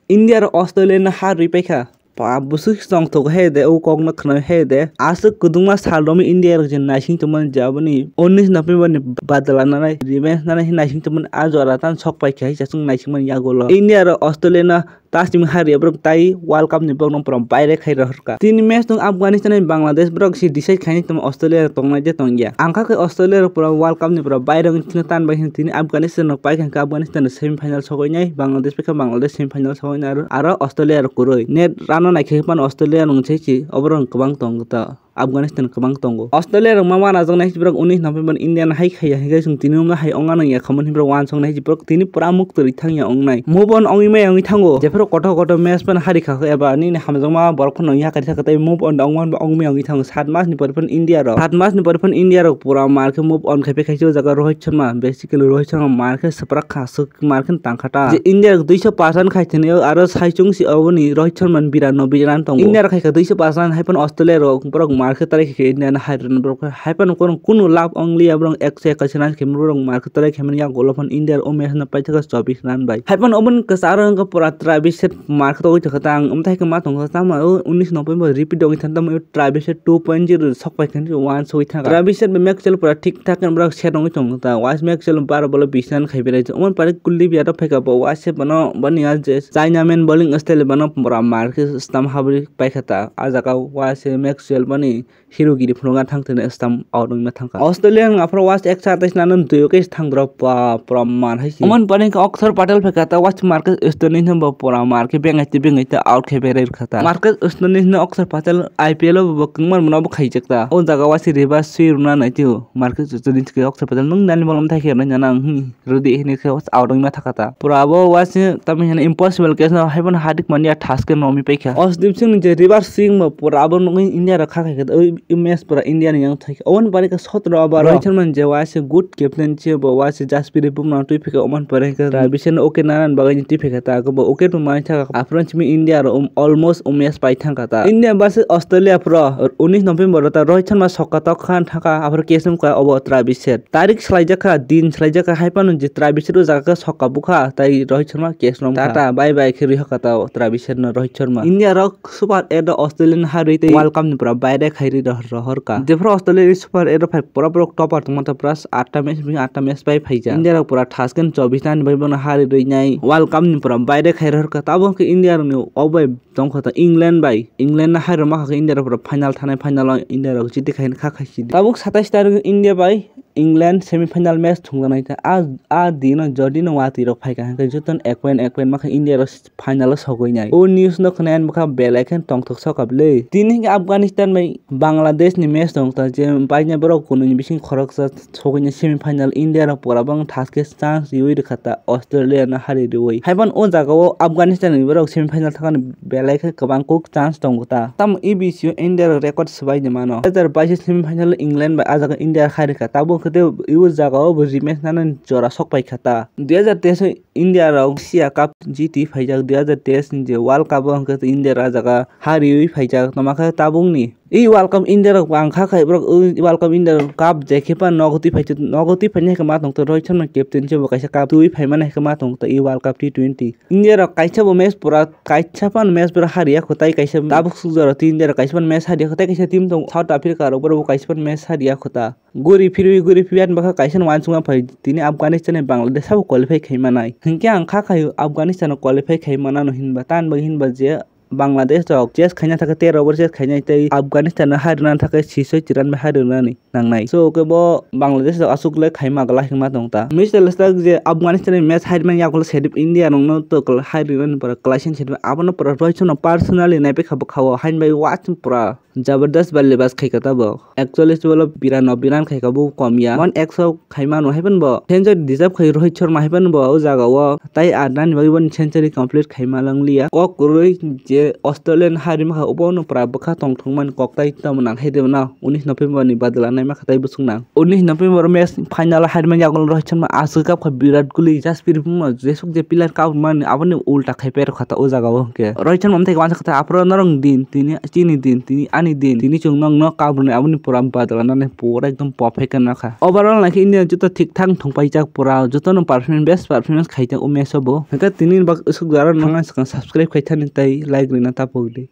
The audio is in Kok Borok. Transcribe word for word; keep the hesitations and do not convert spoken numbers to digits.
India rok Australia no ha rwi paikha. Pa bwswk chongthok he de, o kok no khwnai he de. Aswk kwdwngma sal romwi India rok je naising tongmani je aboni unis November ni badla nanai, revenge nanai he naising tongmani a jora tan sok paikha he chwng naisingmani yagulo. India rok Australia no tasing hari borok tai World Cup ni borok no pura baire khai rohorkha. Tini match tong Afghanistan ni Bangladesh borok si decide khaini tongma Australia rok tongnai de tongya. Ang kha khe Australia rok pura World Cup ni pura baire wngwi thwino tan bai tini Afghanistan rok pai kha Afghanistan rok semi final sogwi nai, Bangladesh pai kha Bangladesh semi final sogwi nai aro, aro Australia rok kwrwi. Net rano naikhe phano Australia rok se si oborok kwbang tong ta. Afghanistan kwbang tongo. Australia rok ma wana joknai borok unis November India no hai khaiya hinkhe chwng tini wngma hai ongna nangya khamani borok wansoknai borok tini pura muktwrwi thangya ongnai. Move on ongwi maya wngwi thango. Jephuru kotor kotor match phano hari kha eba nini hamjakma borok phano yakari thaka tei move on ongma ongwi maya wngwi thango. Sat mas ni pore phano India rok, sat mas ni pore phano India rok pura mar khe move on khai phai khaisi o jaga Rohit Sharma, basically Rohit Sharma mar khe swprak kha swk. Markin tangkha ta. Je India rok duiso percent khai thani o aro saichung si oboni Rohit Sharma ni biran no biran tongo. India rok khai kha duiso percent hai phano Australia rok borok markhe tarai khe India no hai rwna borok hai phano kono kunu lab ongliya borok ekso ekaish run khe borok markhe tarai khe mani yagulo phano India o match no paithaka chobbish run bai. Hai phano oboni kwcharo wngkha pura Travis Head markhe togwi thangkha ta ang omthai khe ma tongkha tamo o unis November repeat ongwi thang tamo Travis Head two point zero sok pai khe wansugwi thangkha. Travis Head bai Maxwell pura thik thak khe borok set ongwi tongkha ta. Wise Maxwell baro bolo bish run khai berai. Oman pare kuldi biya rok phaikha bo wise bono bani a je Chinaman bowling style bono pura mar khe stamp habri paikha ta. A jaga wise Maxwell bani hero giri phunukna thang thani stamp out wngma thangkha. Australia wng aphuru wise eksa atais nano dui o khe thang drop pa pura mar hai se. Oman pare khe Akshar Patel phaikha ta wise Marcus Stoinis no bo pura mar khe bengai te bengai te out khai berai rwkha ta. Marcus Stoinis no Akshar Patel I P L o bo kwngmar mano bo khaijak ta. O jaga wise reverse swi rwna nai tio. Marcus Stoinis khe Akshar Patel nwng nani bolong thai khe rwna nang hmm. Rudi hini khe out wngma thangkha ta. Pura abo wise tamo hino impossible case no hai bono hadik manya thaske nomi paikha. Arshdeep Singh ni je reverse swing bo pura abo nugwi India rok kha khai kha. Oi match pura India ni yang thai. Oman pare khe sotro over o. Rohit Sharma ni je wise good captain chi bo wise Jasprit Bumrah twi phikha oman pare khe Travis no okay nanan bagwi ni twi phikha ta. Abo okay to mai thangkha. Aphuru simi India rok almost o match pai thangkha ta. India versus Australia phuru unis November o ta Rohit Sharma sokka tok khan thangkha aphuru case wngkha obo Travis Head. Tarik swlaijakha, din swlaijakha, hai phano je Travis Head o jaga khe sokka bukha, tai Rohit Sharma case romkha. Tata bye bye khe rihokha ta Travis Head no Rohit Sharma. India rok Super Eight o Australia ni harwi tei World Cup ni pura baire khairwi rohorkha. Jephuru Australia ni Super Eight o phai pura borok topper tongma ta pura atta match bini atta match bai phaijak. India rok pura thasken chobbish ta ni bai bono harwi rwinai World Cup ni pura baire khai rohorkha. Tabuk khe India rok ni o bai tongkha ta England bai. England no hai rwma kha khe India rok pura final thanai, final o India rok chiti khai kha khai si. Tabuk satais tarik India bai England semi final match thungjaknai kha. A, a dino jodi no watwi rok phaikha hwnkhe jotono ek point ek point ma khe India rok final o sogwi nai. O news no khwnai ani bwkha belai khe tongthok sokha bwle. Tini hwnkhe Afghanistan bai Bangladesh ni match tongkha je baina borok kunui ni bising khoroksa sogwi nai semi final India rok pura bang thaske chance riui rwkha ta Australia no hari riui. Hai phano o jaga o Afghanistan ni borok semi final thangani belai khe kwbang kuk chance tongo ta. Tamo E B C o India rok record swbai ni mano. Dui hazar bais semi final England bai ah jaga India hai rwkha. Tabuk khe tei o jaga o bo rematch nanani jora sok pai kha ta. Dui hazar teis o India rok Asia Cup jiti phaijak. Dui hazar teis ni je World Cup o hwnkhe India rok ah jaga ha riui phaijak. Toma khe tabuk ni e World Cup India rok ang kha khai borok e World Cup India rok cup je khe pa nogo twi phai nogo twi phai nai khe ma tong to Rohit Sharma captain se bo kaisa cup twi phai mani khe ma tong to e World Cup T twenty. India rok kaisa bo match pura, kaisa phano match pura hariya kho, tai kaisa tabuk sukjak rok India rok kaisa phano match hariya kho, tai kaisa team tongo South Africa rok, borok bo kaisa phano match hariya kho ta. Guri phirwi, guri phirwi ani bwkha kaisa no uansukma phai, tini Afghanistan bai Bangladesh sabo qualify khai manai. Hinkhe ang kha khaio Afghanistan no qualify khai manano hinba, tamni bagwi hinba je Bangladesh rok chase khaina thakhe tero over chase khainai tei Afghanistan no hai rwna thakhe sisoi chiran bai hai rwnani nangnai. So, hwnkhe bo Bangladesh rok aswk le khaima glak hinma tong ta. Mister Lestak je Afghanistan ni match hai rwmani yagulo sedip India rokno to hai rwnani pura kwlaising sedip abono pura Rohit Sharma personally naipai kha bwkha o haini bai watching pura jabardast ballebaz khai kha ta bo. Actually se bolo biran no biran khai kha bo kom ya. One ekso khaima no hai phano bo century deserve khai Rohit Sharma hai phano bo o jaga o tai adnani bagwi boni century complete khaima langliya. Kok kwrwi je Australian hai rwma kha obo no pura bwkha tongthokmani kok tai tamo nang hai de na. Unis November ni badla naima khatai bwswk nang. Unis November match final o hairmani yagulo Rohit Sharma aswk kap kha Virat Kohli, Jasprit Bumrah jesuk je player kap mani aboni ulta khai perkha ta o jaga o hwnkhe. Rohit Sharma amtwi khe uansukha ta aphuru norok din tini chini din tini ani ni din. Tini chwng nokno kabrwnwi aboni pura badal nani pura ekdom perfect khe nakha. Overall naikhe India joto thik thang thung paijak pura, jotono performance, best performance khaijak o match o bo. Hwnkhe tini bak swk jora nang swkang subscribe khai thani tei like rwna tapok di.